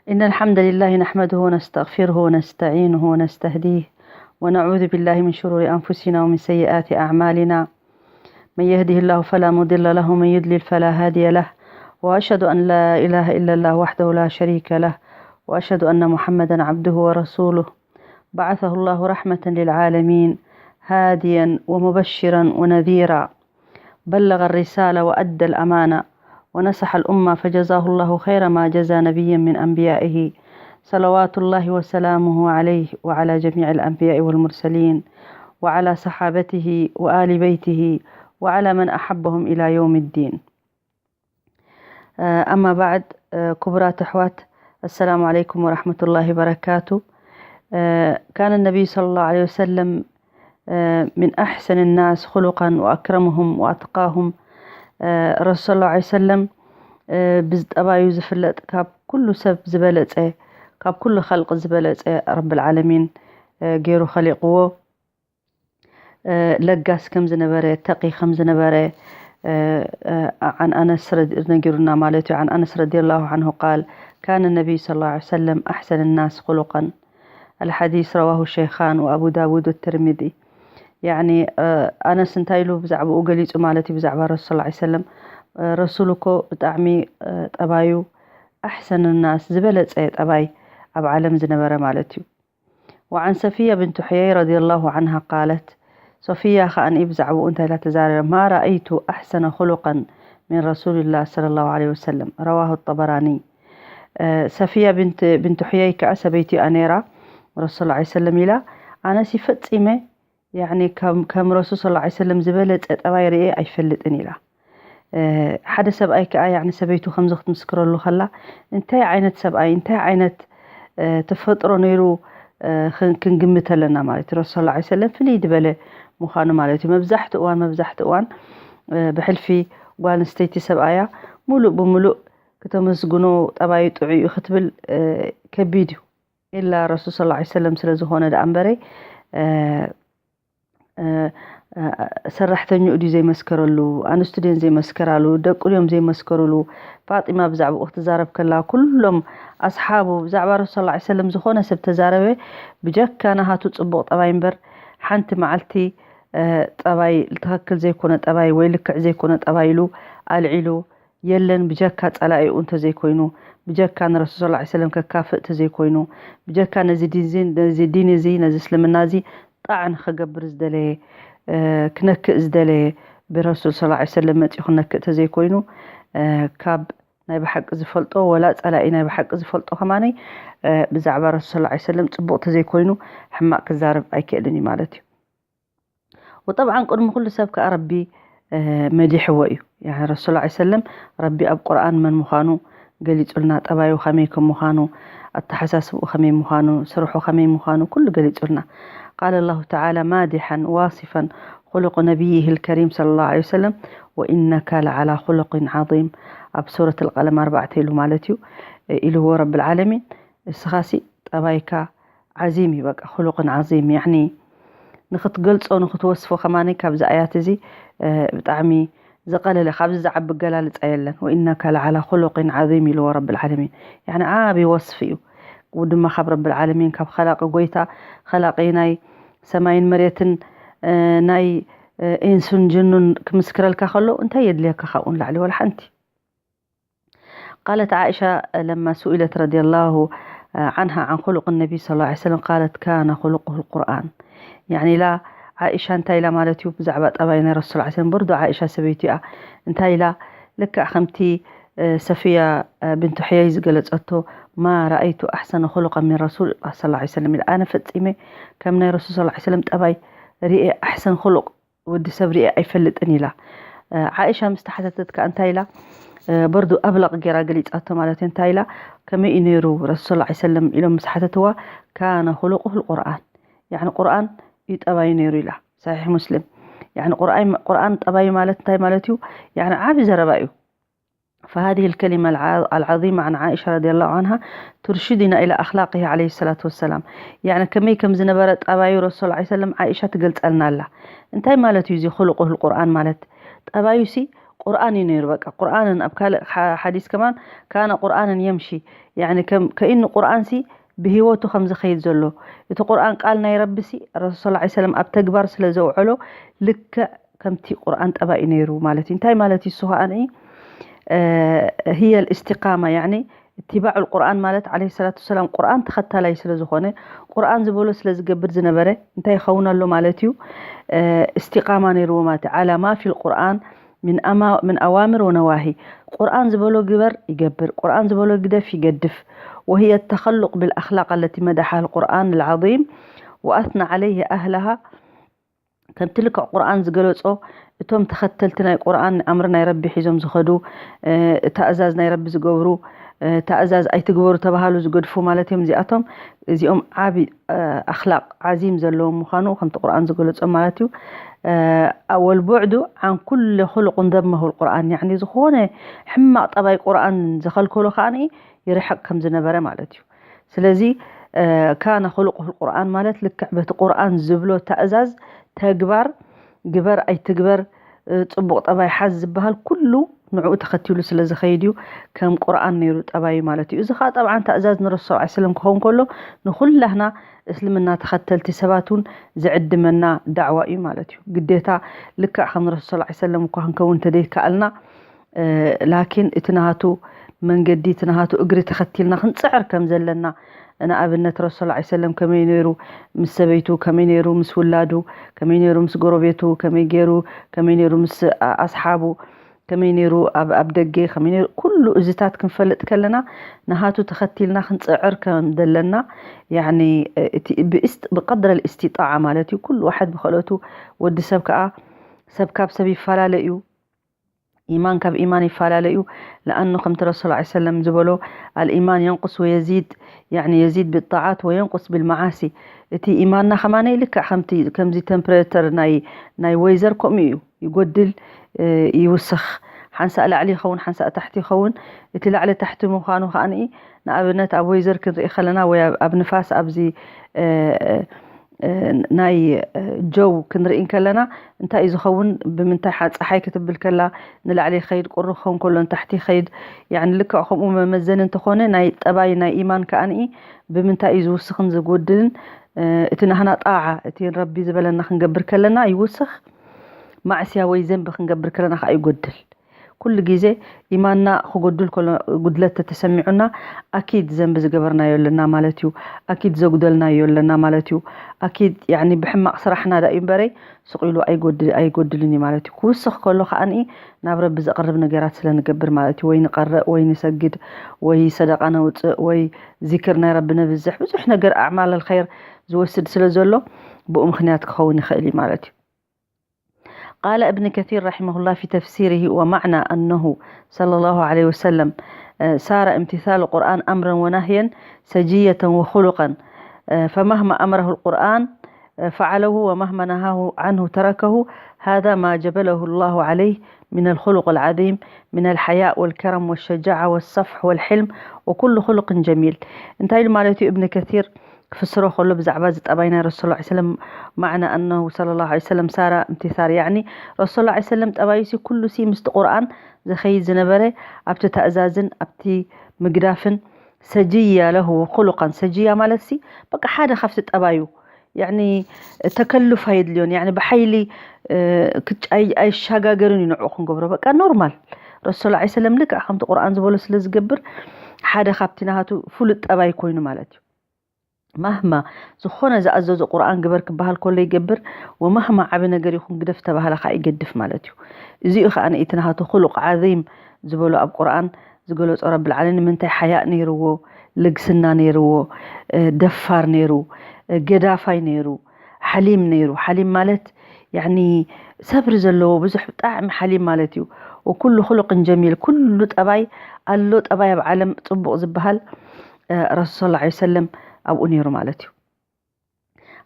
إن الحمد لله نحمده ونستغفره ونستعينه ونستهديه، ونعوذ بالله من شرور أنفسنا ومن سيئات أعمالنا. من يهده الله فلا مضل له ومن يضلل فلا هادي له، وأشهد أن لا إله إلا الله وحده لا شريك له، وأشهد أن محمدا عبده ورسوله، بعثه الله رحمة للعالمين، هاديا ومبشرا ونذيرا، بلغ الرسالة وأدى الأمانة ونصح الأمة، فجزاه الله خير ما جزى نبيا من أنبيائه، صلوات الله وسلامه عليه وعلى جميع الأنبياء والمرسلين وعلى صحابته وآل بيته وعلى من أحبهم إلى يوم الدين. أما بعد، ክቡራት ኣሕዋት፣ السلام عليكم ورحمة الله وبركاته. كان النبي صلى الله عليه وسلم من أحسن الناس خلقا وأكرمهم وأتقاهم. ረሱል صلى الله عليه وسلم ብጠባዩ ዝፍለጥ፣ ካብ ኩሉ ሰብ ዝበለጸ፣ ካብ ኩሉ ኸልቂ ዝበለጸ ረብል ዓለሚን ገይሩ ኸሊቕዎ። ለጋስ ከም ዝነበረ፣ ተቒ ከም ዝነበረ عن أنس ነጊሩና ማለት እዩ። عن أنس رضي الله عنه قال: كان النبي صلى الله عليه وسلم أحسن الناس خلقا. الحديث رواه الشيخان وأبو داود والترمذي. يعني ኣነስ እንታይ ኢሉ ብዛዕባኡ ገሊጹ ማለት እዩ፣ ብዛዕባ ረሱል صلى الله عليه وسلم። ረሱል እኮ ብጣዕሚ ጠባዩ أحسن الناس፣ ዝበለጸ ጠባይ ኣብ ዓለም ዝነበረ ማለት እዩ። وعن صفية بنت حيي رضي الله عنها قالت، ሶፊያ ኸኣ ብዛዕባኡ እንታይ ኢላ ተዛረበ؟ ما رأيت أحسن خلقا من رسول الله صلى الله عليه وسلم. رواه الطبراني. ሰፊያ ብንት ሕየይ ከኣ ሰበይቲኣ ነይራ። ረሱል صلى الله عليه وسلم ኢላ፣ ኣነሲ ፈጺመ ያዕኒ ከም ረሱል صلى الله عليه وسلم ዝበለጸ ጠባይ ርእየ ኣይፈልጥን ኢላ። ሓደ ሰብኣይ ከኣ ያዕኒ ሰበይቱ ከምዚ ክትምስክረሉ ከላ፣ እንታይ ዓይነት ሰብኣይ፣ እንታይ ዓይነት ተፈጥሮ ነይሩ ክንግምት ኣለና ማለት እዩ። ረሱል صلى الله عليه وسلم ፍልይ ዝበለ ምዃኑ ማለት እዩ። መብዛሕትኡ እዋን መብዛሕትኡ እዋን ብሕልፊ ጓል ኣንስተይቲ ሰብኣያ ሙሉእ ብሙሉእ ክተመስግኖ፣ ጠባዩ ጥዑይ እዩ ክትብል ከቢድ እዩ። ኢላ ረሱል صلى الله عليه وسلم ስለ ዝኾነ ደኣ እምበረይ ሰራሕተኛኡ ድዩ ዘይመስከረሉ? ኣንስቱ ድየን ዘይመስከራሉ? ደቁ ድዮም ዘይመስከሩሉ? ፋጢማ ብዛዕባኡ ክትዛረብ ከላ፣ ኩሎም ኣስሓቡ ብዛዕባ ረሱል صلى الله عليه وسلم ዝኾነ ሰብ ተዛረበ፣ ብጀካ ናሃቱ ጽቡቕ ጠባይ እምበር፣ ሓንቲ መዓልቲ ጠባይ ትኽክል ዘይኮነ ጠባይ ወይ ልክዕ ዘይኮነ ጠባይ ኢሉ ኣልዒሉ የለን፣ ብጀካ ጸላኢኡ እንተዘይኮይኑ፣ ብጀካ ንረሱል صلى الله عليه وسلم ከካፍእ እንተዘይኮይኑ፣ ብጀካ ነዚ ዲን እዚ፣ ነዚ ዲን እዚ፣ ነዚ እስልምና እዚ ጣዕን ክገብር ዝደለየ፣ ክነክእ ዝደለየ፣ ብረሱል صلى الله عليه وسلم መጺኡ ክነክእ እንተዘይኮይኑ፣ ካብ ናይ ብሓቂ ዝፈልጦ፣ ወላ ጸላኢ ናይ ብሓቂ ዝፈልጦ ከማነይ ብዛዕባ ረሱል صلى الله عليه وسلم ጽቡቕ እንተዘይኮይኑ፣ ሕማቕ ክዛረብ ኣይክእልን እዩ ማለት እዩ። وطبعا ቅድሚ ኩሉ ሰብ ከኣ ረቢ መዲሕዎ እዩ። ያኒ ረሱል صلى الله عليه وسلم ረቢ ኣብ ቁርኣን መን ምዃኑ ገሊጹልና፣ ጠባዩ ከመይ ከም ምዃኑ፣ ኣተሓሳስብኡ ከመይ ምዃኑ፣ ስርሑ ከመይ ምዃኑ ኩሉ ገሊጹልና። قال الله تعالى مادحا واصفا خلق نبيه الكريم صلى الله عليه وسلم: وإنك لعلى خلق عظيم. ኣብ ሱረት القلم ኣርባዕተ ኢሉ ማለት እዩ፣ ኢልዎ ረብል ዓለሚን። እስኻሲ ጠባይካ ዓዚም እዩ፣ በቃ خلق عظيم። ያኒ ንኽትገልጾ ንኽትወስፎ ከማኒ ካብዚ ኣያት እዚ ብጣዕሚ ዝቐለለ፣ ካብዚ ዝዓቢ ኣገላልጻ የለን። وإنك لعلى خلق عظيم ኢልዎ ረብል ዓለሚን። ያኒ ዓቢ ወስፊ እዩ። ው ድማ ካብ ረብል ዓለሚን፣ ካብ ኸላቂ ጎይታ፣ ኸላቂ ናይ ሰማይን መሬትን፣ ናይ ኢንሱን ጅኑን ክምስክረልካ ከሎ እንታይ የድልየካ ካብኡ ንላዕሊ? ወላ ሓንቲ። قالت عائشة لما سئلت رضي الله عنها عن خلق النبي صلى الله عليه وسلم قالت كان خلقه القرآن. ያኒ ኢላ ዓኢሻ እንታይ ኢላ ማለት እዩ ብዛዕባ ጠባይ ናይ ረሱል صلى الله عليه وسلم፣ በርዶ ዓኢሻ ሰበይቱ እያ። እንታይ ኢላ? ልክዕ ከምቲ ሰፊያ ብንት ሕየይ ዝገለጸቶ ما رأيت أحسن خلقا من رسول الله صلى الله عليه وسلم ኢላ፣ ኣነ ፈጺመ ከም ናይ ረሱል صلى الله عليه وسلم ጠባይ ርኤ ኣሕሰን خلق ወዲ ሰብ ርኤ ኣይፈልጥን ኢላ። ዓኢሻ ምስ ተሓተተት ከኣ እንታይ ኢላ? በርዱ ኣብለቕ ገይራ ገሊጻቶ ማለት እዩ። እንታይ ኢላ? ከመይ እዩ ነይሩ ረሱል صلى الله عليه وسلم ኢሎም ምስ ሓተትዋ፣ كان خلقه القرآن፣ ያኒ ቁርኣን እዩ ጠባዩ ነይሩ ኢላ። ሰሒሕ ሙስሊም። ያኒ ቁርኣን፣ ቁርኣን ጠባዩ ማለት እንታይ ማለት እዩ? ያኒ ዓቢ ዘረባ እዩ። فهذه الكلمة الع- العظيمة عن عائشة رضي الله عنها ترشدنا إلى أخلاقه عليه الصلاة والسلام. ያኒ ከመይ ከም ዝነበረ ጠባዩ ረሱል صلى الله عليه وسلم ዓኢሻ ትገልጸልና ኣላ። እንታይ ማለት እዩ እዚ خلقه القرآن ማለት? ጠባዩሲ ቁርኣን እዩ ነይሩ። በቃ ቁርኣንን ኣብ ካልእ ሓ- ሓዲስ ከማን ካነ ቁርኣንን የምሺ፣ ያኒ ከም ከኢኑ ቁርኣን ሲ ብህይወቱ ከም ዝኸይድ ዘሎ፣ እቲ ቁርኣን ቃል ናይ ረቢ ሲ፣ ረሱል ሰለላሁ ዐለይሂ ወሰለም ኣብ ተግባር ስለ ዘውዐሎ፣ ልክዕ ከምቲ ቁርኣን ጠባይ እዩ ነይሩ ማለት እዩ። እንታይ ማለት እዩ እሱ ከኣ ንኢ? هي الاستقامة، يعني اتباع القرآن ማለት عليه الصلاة والسلام ቁርኣን ተኸታላይ ስለ ዝኾነ፣ ቁርኣን ዝበሎ ስለ ዝገብር ዝነበረ እንታይ ይኸውን ኣሎ ማለት እዩ? استقامة ነይርዎ ማለት እዩ። على ما في القرآن من أما من أوامر ونواهي، ቁርኣን ዝበሎ ግበር ይገብር፣ ቁርኣን ዝበሎ ግደፍ ይገድፍ። وهي التخلق بالأخلاق التي مدحها القرآن العظيم وأثنى عليه أهلها، ከምቲ ልክዕ ቁርኣን ዝገለጾ፣ እቶም ተኸተልቲ ናይ ቁርኣን ኣምሪ ናይ ረቢ ሒዞም ዝኸዱ፣ እ፣ ታእዛዝ ናይ ረቢ ዝገብሩ፣ እ፣ ታእዛዝ ኣይትግበሩ ተባሃሉ ዝገድፉ ማለት እዮም። እዚኣቶም እዚኦም ዓቢ፣ እ፣ ኣኽላቕ ዓዚም ዘለዎም ምዃኑ ከምቲ ቁርኣን ዝገለጾ ማለት እዩ። እ፣ والبعد عن كل خلق ذمه القرآن، ያዕኒ ዝኾነ ሕማቕ ጠባይ ቁርኣን ዝኸልከሎ ከኣ ይርሕቕ ከም ዝነበረ ማለት እዩ። ስለዚ ካነ ኹሉቁሁ ቁርኣን ማለት ልክዕ በቲ ቁርኣን ዝብሎ ታእዛዝ፣ ተግባር፣ ግበር ኣይትግበር፣ እ፣ ጽቡቕ ጠባይ ሓዝ ዝበሃል ኩሉ ንዕኡ ተኸቲሉ ስለ ዝኸይድ እዩ ከም ቁርኣን ነይሩ ጠባዩ ማለት እዩ። እዚ ኸኣ ጠብዓን ታእዛዝ ንረሱል ሰለላሁ ዐለይሂ ወሰለም ክኸውን ከሎ ንኹላህና እስልምና ተኸተልቲ ሰባት እውን ዝዕድመና ዳዕዋ እዩ ማለት እዩ። ግዴታ ልክዕ ከም ረሱል ሰለላሁ ዐለይሂ ወሰለም እኳ ክንከውን እንተደይከኣልና፣ እ፣ ላኪን እቲ ናሃቱ መንገዲ፣ እቲ ናሃቱ እግሪ ተኸቲልና ክንጽዕር ከም ዘለና፣ ንኣብነት ረሱል ሰለላሁ ዐለይሂ ወሰለም ከመይ ነይሩ ምስ ሰበይቱ፣ ከመይ ነይሩ ምስ ውላዱ፣ ከመይ ነይሩ ምስ ጎረቤቱ፣ ከመይ ገይሩ፣ ከመይ ነይሩ ምስ ኣ-፣ ኣስሓቡ፣ ከመይ ነይሩ ኣብ፣ ኣብ ደገ፣ ከመይ ነይሩ፣ ኩሉ እዚታት ክንፈልጥ ከለና፣ ናሃቱ ተኸቲልና ክንጽዕር ከም ዘለና፣ ያኒ፣ እቲ ብእስት-፣ ብቀድረ ልእስቲጣዓ ማለት እዩ። ኩሉ ዋሕድ ብኸእለቱ፣ ወዲ ሰብ ከኣ፣ ሰብ ካብ ሰብ ይፈላለ እዩ። ኢማን ካብ ኢማን ይፈላለ እዩ። ለኣኑ ከምቲ ረሱል ሰለላሁ ዐለይሂ ወሰለም ዝበሎ፣ الإيمان ينقص ويزيد، يعني يزيد بالطاعات وينقص بالمعاصي። እቲ ኢማንና ከማነይ ልክዕ ከምቲ፣ ከምዚ ተምፕሬቸር ናይ፣ ናይ ወይዘር ከምኡ እዩ። ይጎድል፣ እ፣ ይውስኽ። ሓንሳእ ላዕሊ ይኸውን፣ ሓንሳእ ታሕቲ ይኸውን። እቲ ላዕሊ ታሕቲ ምዃኑ ከኣ ንኢ፣ ንኣብነት ኣብ ወይዘር ክንርኢ ከለና ወይ ኣብ፣ ኣብ ንፋስ ኣብዚ፣ እ፣ እ፣ ናይ፣ እ፣ ጀው ክንርኢ እንከለና እንታይ እዩ ዝኸውን? ብምንታይ ሓ-፣ ጸሓይ ክትብል ከላ ንላዕሊ ይኸይድ፣ ቁሪ ክኸውን ከሎ ንታሕቲ ይኸይድ። ያዕኒ ልክዕ ከምኡ መመዘኒ እንተኾነ ናይ ጠባይ ናይ ኢማን ከኣ ንኢ ብምንታይ እዩ ዝውስኽን ዝጎድልን? እ፣ እቲ ናህና ጣዓ፣ እቲ ረቢ ዝበለና ክንገብር ከለና ይውስኽ፣ ማዕስያ ወይ ዘንቢ ክንገብር ከለና ከኣ ይጎድል። ኩሉ ግዜ ኢማንና ክጎድል ከሎ፣ ጉድለት ተተሰሚዑና፣ ኣኪድ ዘንቢ ዝገበርናዮ ኣለና ማለት እዩ። ኣኪድ ዘጉደልናዮ ኣለና ማለት እዩ። ኣኪድ፣ ያዕኒ፣ ብሕማቕ ስራሕና ዳ እዩ እምበረይ፣ ስቕ ኢሉ ኣይጎድ-፣ ኣይጎድልን እዩ ማለት እዩ። ክውስኽ ከሎ ከኣ ንኢ ናብ ረቢ ዘቕርብ ነገራት ስለ ንገብር ማለት እዩ። ወይ ንቐርእ፣ ወይ ንሰግድ፣ ወይ ሰደቃ ነውጽእ፣ ወይ ዚክር ናይ ረቢ ነብዝሕ። ብዙሕ ነገር ኣዕማል ኣልኸይር ዝወስድ ስለ ዘሎ፣ ብኡ ምኽንያት ክኸውን ይኽእል እዩ ማለት እዩ። قال ابن كثير رحمه الله في تفسيره: ومعنى أنه صلى الله عليه وسلم، آه، صار امتثال القرآن أمرا ونهيا سجية وخلقا، آه، فمهما أمره القرآن، آه، فعله، ومهما نهاه عنه تركه. هذا ما جبله الله عليه من الخلق العظيم، من الحياء والكرم والشجاعة والصفح والحلم وكل خلق جميل. انتهى مالتي ابن كثير ክፍስሮ ከሎ ብዛዕባ እዚ ጠባይ ናይ ረሱል ሰለላሁ ዐለይሂ ወሰለም ማዕና ኣነሁ ሰለላሁ ዐለይሂ ወሰለም ሳራ እምቲሳር፣ ያዕኒ ረሱል ሰለላሁ ዐለይሂ ወሰለም ጠባዩሲ ኩሉሲ ምስቲ ቁርኣን ዝኸይድ ዝነበረ፣ ኣብቲ ታእዛዝን ኣብቲ ምግዳፍን፣ ሰጅያ ለሁ ኹሉቃን። ሰጅያ ማለትሲ በቃ ሓደ ካብቲ ጠባዩ፣ ያዕኒ ተከሉፍ ኣየድልዮን፣ ያዕኒ ብሓይሊ፣ እ፣ ክጭ-፣ ኣይ-፣ ኣይሻጋገርን እዩ ንዕኡ ክንገብሮ። በቃ ኖርማል። ረሱል ሰለላሁ ዐለይሂ ወሰለም ልክዕ ከምቲ ቁርኣን ዝበሎ ስለ ዝገብር ሓደ ካብቲ ናሃቱ ፍሉጥ ጠባይ ኮይኑ ማለት እዩ። ማህማ ዝኾነ ዝኣዘዞ ቁርኣን ግበር ክበሃል ከሎ ይገብር፣ ወማህማ ዓቢ ነገር ይኹን ግደፍ ተባህለ ከኣ ይገድፍ ማለት እዩ። እዚኡ ከኣ እቲ ናሃቱ ኹሉቕ ዓዚም ዝበሎ ኣብ ቁርኣን ዝገለጾ ረብል ዓለሚን ንምንታይ ሓያእ ነይርዎ፣ ልግስና ነይርዎ፣ እ፣ ደፋር ነይሩ፣ እ፣ ገዳፋይ ነይሩ፣ ሓሊም ነይሩ። ሓሊም ማለት ያዕኒ ሰብሪ ዘለዎ ብዙሕ ብጣዕሚ ሓሊም ማለት እዩ። ወኩሉ ኹሉቅን ጀሚል፣ ኩሉ ጠባይ ኣሎ፣ ጠባይ ኣብ ዓለም ጽቡቕ ዝበሃል፣ እ፣ ረሱል ሰለላሁ ዐለይሂ ወሰለም ኣብኡ ነይሩ ማለት እዩ።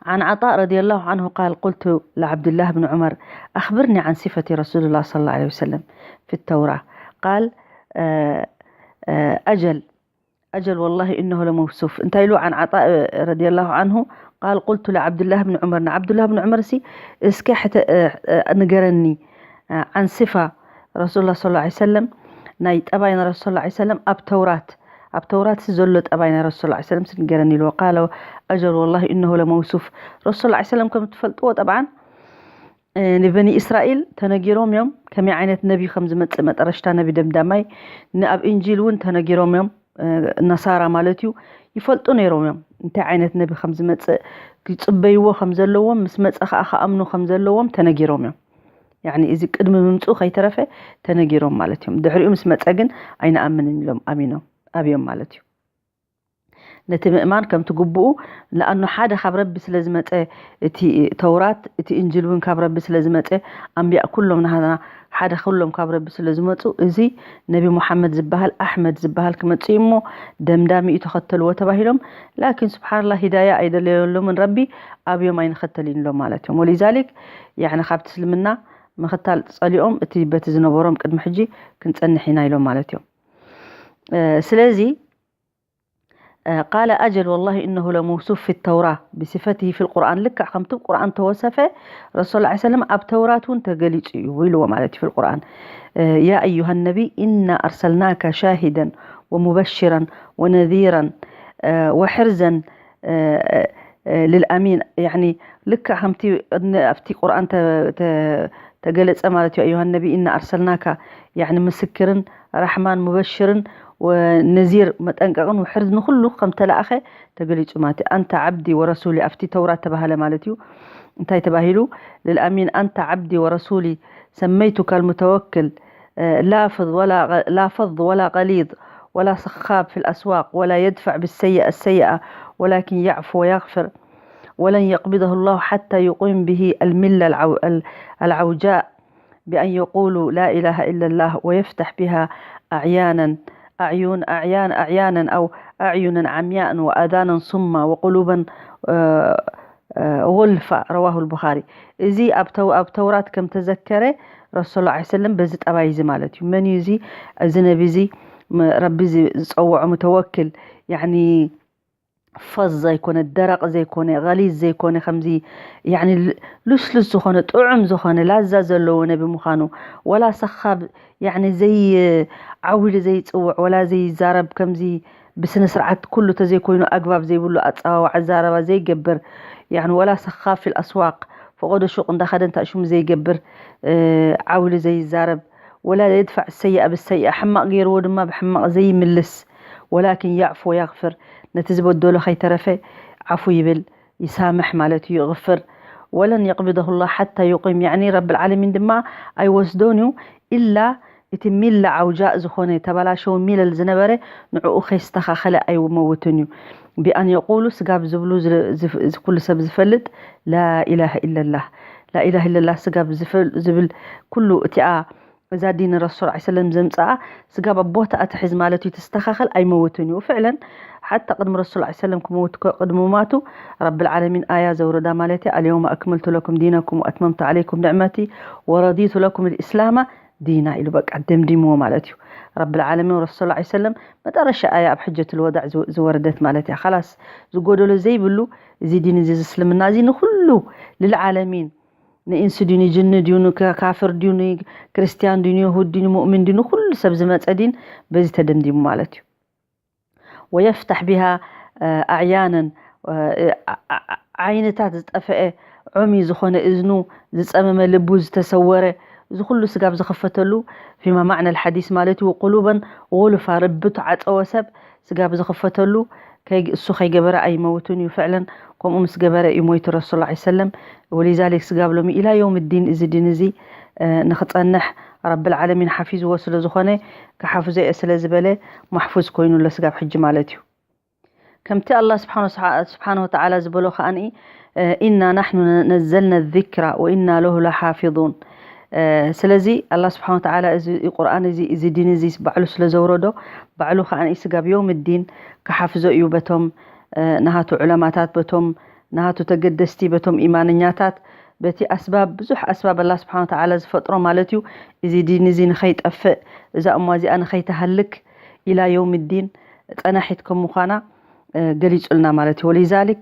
عن عطاء رضي الله عنه قال: قلت لعبد الله بن عمر: أخبرني عن صفة رسول الله صلى الله عليه وسلم في التوراة. قال: آه، آه، أجل، أجل والله إنه لموصوف. انت له عن عطاء، آه، رضي الله عنه قال: قلت لعبد الله بن عمر، ንዓብዱላህ ብን ዑመር ሲ እስከ ሕተ-፣ እ፣ እ፣ ንገረኒ፣ እ፣ عن صفة ረሱላ ስለ ላ ሰለም ናይ ጠባይ ናይ ረሱል ላ ሰለም ኣብ ተውራት ኣብ ተውራት ሲ ዘሎ ጠባይ ናይ ረሱል ላ ሰለም ስንገረኒ ኢልዎ። ቃለ ኣጀል ወላሂ እነሁ ለመውሱፍ። ረሱል ላ ሰለም ከም ትፈልጥዎ ጠብዓን ንበኒ እስራኤል ተነጊሮም እዮም ከመይ ዓይነት ነቢ ከም ዝመፅእ መጠረሽታ ነቢ ደምዳማይ። ንኣብ እንጂል እውን ተነጊሮም እዮም። ነሳራ ማለት እዩ። ይፈልጡ ነይሮም እዮም እንታይ ዓይነት ነቢ ከም ዝመፅእ፣ ይፅበይዎ ከም ዘለዎም፣ ምስ መፀ ከዓ ክኣምኑ ከም ዘለዎም ተነጊሮም እዮም። ያኒ እዚ ቅድሚ ምምፅኡ ከይተረፈ ተነጊሮም ማለት እዮም። ድሕሪኡ ምስ መፀ ግን ኣይንኣምንን ኢሎም ኣሚኖም ኣብዮም ማለት እዩ። ነቲ ምእማን ከምቲ ግቡኡ፣ ለኣኑ ሓደ ካብ ረቢ ስለ ዝመፀ እቲ ተውራት፣ እቲ እንጅል እውን ካብ ረቢ ስለ ዝመፀ፣ ኣንቢያ ኩሎም ናሃና ሓደ ኩሎም ካብ ረቢ ስለ ዝመፁ፣ እዚ ነቢ ሙሓመድ ዝበሃል ኣሕመድ ዝበሃል ክመፅእ እዩ እሞ ደምዳሚኡ ተኸተልዎ ተባሂሎም። ላኪን ስብሓንላ ሂዳያ ኣይደለየሎምን ረቢ ኣብዮም ኣይንኸተልን ኢሎም ማለት እዮም። ወሊዛሊክ ያኒ ካብቲ እስልምና ምኽታል ፀሊኦም እቲ በቲ ዝነበሮም ቅድሚ ሕጂ ክንፀንሕ ኢና ኢሎም ማለት እዮም። ስለዚ ቃለ ኣጀል ወላሂ እነሁ ለመውሱፍ ፊ ተውራ ብሲፈትሂ ፊ ልቁርኣን፣ ልክዕ ከምቲ ቁርኣን ተወሰፈ ረሱል ላ ሰለም ኣብ ተውራት እውን ተገሊጹ እዩ ኢልዎ ማለት እዩ። ፊ ልቁርኣን ያ ኣዩሃ ነቢይ ኢና ኣርሰልናከ ሻሂደን ወሙበሽራን ወነዚራን ወሕርዘን ልልኣሚን፣ ያኒ ልክዕ ከምቲ ኣብቲ ቁርኣን ተገለጸ ማለት እዩ። ኣዩሃ ነቢይ እና ኣርሰልናካ፣ ያኒ ምስክርን ራሕማን ሙበሽርን ወነዚር፣ መጠንቀቕን ውሕርዝ ንኹሉ ከም ተላእኸ ተገሊጹ ማለት እዩ። ኣንተ ዓብዲ ወረሱሊ ኣብቲ ተውራት ተባህለ ማለት እዩ። እንታይ ተባሂሉ? ልልኣሚን ኣንተ ዓብዲ ወረሱሊ ሰመይቱካ ልሙተወክል لا فظ ولا غ- لا فظ ولا غليظ ولا سخاب في الأسواق ولا يدفع بالسيئة السيئة ولكن يعفو ويغفر ولن يقبضه الله حتى يقيم به الملة العو- ال- العوجاء بأن يقولوا لا إله إلا الله ويفتح بها أعيانا أعين أعيان أعيانا أو أعينا عمياء وآذانا صما وقلوبا آه، غلفا رواه البخاري። እዚ ኣብ ተው- ኣብ ተውራት ከም ተዘከረ ረሱል ላ ሰለም በዚ ጠባይ እዚ ማለት እዩ። መን እዩ እዚ? እዚ ነቢ እዚ ም- ረቢ ዚ- ዝፀውዖ ሙተወክል፣ ያኒ ፈዝ ዘይኮነ፣ ደረቕ ዘይኮነ፣ ገሊዝ ዘይኮነ፣ ከምዚ ያኒ ል- ልስሉስ ዝኾነ፣ ጥዑም ዝኾነ ላዛ ዘለዎ ነቢ ምዃኑ፣ ወላ ሰኻብ ያኒ ዘይ ዓው ኢሉ ዘይፅውዕ፣ ወላ ዘይዛረብ፣ ከምዚ ብስነ ስርዓት ኩሉ ተዘይኮይኑ ኣግባብ ዘይብሉ ኣፀዋውዓ ኣዘራርባ ዘይገብር፣ ያኒ ወላ ሰኻብ ፊል ኣስዋቅ፣ ፈቆዶ ሹቅ እንዳኸደ እንታይ ሽሙ ዘይገብር፣ ዓው ኢሉ ዘይዛረብ፣ ወላ የድፋዕ ሰይኣ ብሰይኣ፣ ሕማቕ ገይርዎ ድማ ብሕማቕ ዘይምልስ፣ ወላኪን ያዕፉ ወያግፍር፣ ነቲ ዝበደሎ ከይተረፈ ዓፉ ይብል፣ ይሳምሕ ማለት እዩ፣ ይቕፍር። ወለን የቕብደሁ ላህ ሓታ ዩቂም፣ ያዕኒ ረብል ዓለሚን ድማ ኣይወስዶን እዩ ኢላ እቲ ሚላ ዓውጃእ ዝኾነ ተበላሸው ሚለል ዝነበረ ንዕኡ ከይስተኻኸለ ኣይመውትን እዩ። ቢኣን የቁሉ ስጋብ ዝብሉ ዝ- ዝፍ- እዚ ኩሉ ሰብ ዝፈልጥ ላኢላሃ ኢለላህ ላኢላሃ ኢለላህ ስጋብ ዝፈል- ዝብል ኩሉ እቲኣ እዛ ዲን ረሱል ዓ ሰለም ዘምፅኣ ስጋብ ኣብ ቦታኣ ትሕዝ ማለት እዩ ትስተኻኸል ኣይመውትን እዩ። ፍዕለን ሓታ ቅድሚ ረሱል ዓ ሰለም ክመውት እኮ ቅድሚ ሙማቱ ረብል ዓለሚን ኣያ ዘውረዳ ማለት እዩ። ኣልየውመ ኣክመልቱ ለኩም ዲነኩም ወኣትመምቱ ዓለይኩም ንዕመቲ ወረዲቱ ለኩም ልእስላማ ዲና ኢሉ በቃ ደምዲምዎ ማለት እዩ። ረብል ዓለሚን ረሱል ዓ ሰለም መጠረሻ ኣያ ኣብ ሕጀት ልወዳዕ ዝወ- ዝወረደት ማለት እያ። ካላስ ዝጎደሎ ዘይብሉ እዚ ዲን እዚ ዝስልምና እዚ ንኩሉ ልልዓለሚን ንኢንስ ድዩ ንጅኒ ድዩ ንካፍር ድዩ ንክርስትያን ድዩ ንይሁድ ድዩ ንሙእሚን ድዩ ንኩሉ ሰብ ዝመፀ ዲን በዚ ተደምዲሙ ማለት እዩ። ወየፍታሕ ቢሃ ኣዕያነን ዓይንታት ዝጠፈአ ዑሚ ዝኾነ እዝኑ ዝፀመመ ልቡ ዝተሰወረ እዚ ኩሉ ስጋብ ዝኽፈተሉ ፊማ ማዕነ ልሓዲስ ማለት እዩ። ቁሉበን ጉልፋ ርቢ ተዓፀወ ሰብ ስጋብ ዝኽፈተሉ እሱ ከይገበረ ኣይመውትን እዩ። ፍዕለን ከምኡ ምስ ገበረ እዩ ሞይቱ ረሱል ላ ሰለም። ወሊዛሊክ ስጋብ ሎሚ ኢላ የውም ዲን እዚ ዲን እዚ ንክፀንሕ ረብል ዓለሚን ሓፊዝዎ ስለ ዝኾነ ክሓፍዞ እየ ስለ ዝበለ ማሕፉዝ ኮይኑ ኣሎ ስጋብ ሕጂ ማለት እዩ። ከምቲ ኣላ ስብሓን ወተዓላ ዝበሎ ከዓኒ ኢና ናሕኑ ነዘልና ዚክራ ወኢና ለሁ ለሓፊظን። ስለዚ ኣላ ስብሓን ወተዓላ እዚ ቁርኣን እዚ እዚ ዲን እዚ ባዕሉ ስለ ዘውረዶ ባዕሉ ከዓኒ ስጋብ የውም ዲን ክሓፍዞ እዩ በቶም ናሃቱ ዑለማታት በቶም ናሃቱ ተገደስቲ በቶም ኢማንኛታት በቲ ኣስባብ ብዙሕ ኣስባብ ኣላ ስብሓን ወተዓላ ዝፈጥሮ ማለት እዩ። እዚ ዲን እዚ ንኸይጠፍእ እዛ እማ እዚኣ ንኸይተሃልክ ኢላ የውም ዲን ፀናሒት ከም ምዃና ገሊፁልና ማለት እዩ። ወሊዛሊክ